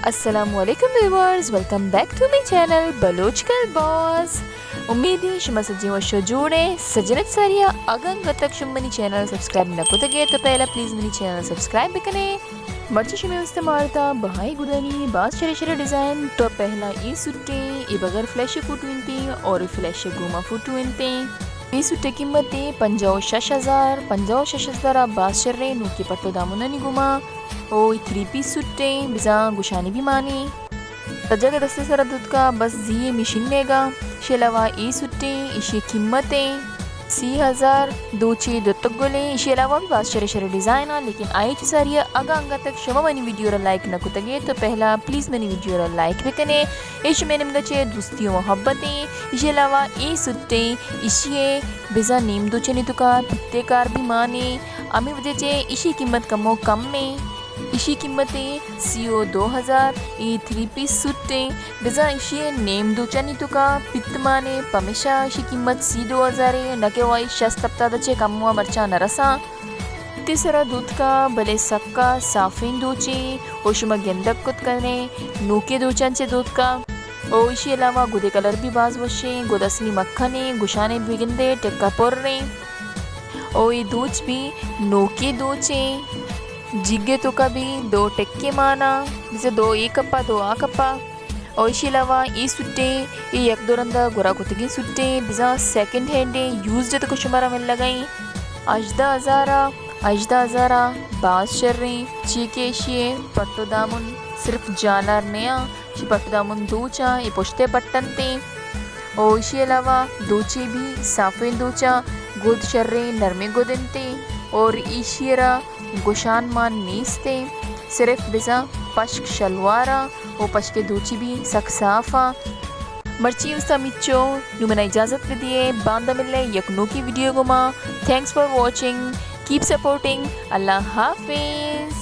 السلام علیکم viewers, welcome back to my channel Baloch girl boss. امید ایں شما سجیں وش و جوڑ ایں۔ سجنت ساریا، اگاں انگت تک شما منی چینل سبسکرائب نہ کتگے تو پہلا پلیز منی چینل سبسکرائب بکنے۔ مرچی شمے واسطہ مارتا بہائی گدانی باز شرے شرے ڈیزائن۔ تو پہلا اے سوٹیں، اے بغیر فلیش فوٹو انتیں اور فلیش گوما فوٹو انتیں۔ اے سوٹے قیمت ایں پنجاہ و شش ہزار، پنجاہ و شش ہزار باز شریں نوکیں پٹو دامنانی گوما۔ او اے تھری پیس سوٹیں، بزاں گوشانی بھی مانی۔ سجگ دستے سرا دوتکا بس زی مشین نیگا۔ اشی علاوہ اے سوٹیں، اشی قیمت ایں سی ہزار، دوچی دوتک گلیں۔ اشی علاوہ بھی باز شرے شرے ڈیزائن آں، لیکن آئی چہ ساری اگاں انگت تک شما منی ویڈیو را لائک نہ کتگے تو پہلا پلیز منی ویڈیو را لائک بکنے۔ اے شمے نیمگا چہ دوستی و محبت ایں۔ اشی علاوہ اے سوٹیں، اشی بزاں نیم دوچنی توکا پتے کار بھی مانے، ہمے وجہ چہ اشی قیمت کمو کم ایں۔ اشی قیمت ایں سی و دو ہزار، اے تھری پیس سوٹیں، بزاں اشی نیم دوچانی توکا پت مانے، پمیشا اشی قیمت سی دو ہزار ایں، نہ کہ وائی شست ہپتاد چہ کموا مرچاں نہ رساں۔ تی سرا دوتکا بلے سکا صافیں دوچیں، او شما گندگ کت کنے نوکیں دوچاں چہ دوتکا۔ او اشی علاوہ گدے کلر بھی باز وشیں، گد اصلی مکھنیں، گوشانے بگندے ٹکا پریں۔ او اے دوچ بھی نوکیں دوچیں، جیگے توکا بھی دو ٹکے مانا، جیسے دو اے کپا، دو آ کپا۔ او اشی علاوہ اے سوٹیں، اے یک دو رندا گورا کتگیں سوٹیں، بزاں سیکنڈ ہینڈیں، یوزڈ توکا شمارا ملگئیں۔ ہژدہ ہزارا، ہژدہ ہزارا باز شریں، چی کہ اشی پٹو دامن صرف جالار نیاں، اشی پٹو دامن دوچاں، اے پشتے پٹنتیں۔ او اشی علاوہ دوچے بھی صافیں دوچاں، گد شریں نرمیں گد انتیں، اور ایشی را گوشان مان نیستیں، صرف بزاں پشک شلواراں او پشک دوچی بھی سک صافاں۔ مرچی استا مچو، نو منا اجازت بدیے، باندا ملے یک نوکی ویڈیو گوما۔ Thanks for watching, keep supporting, اللہ حافظ۔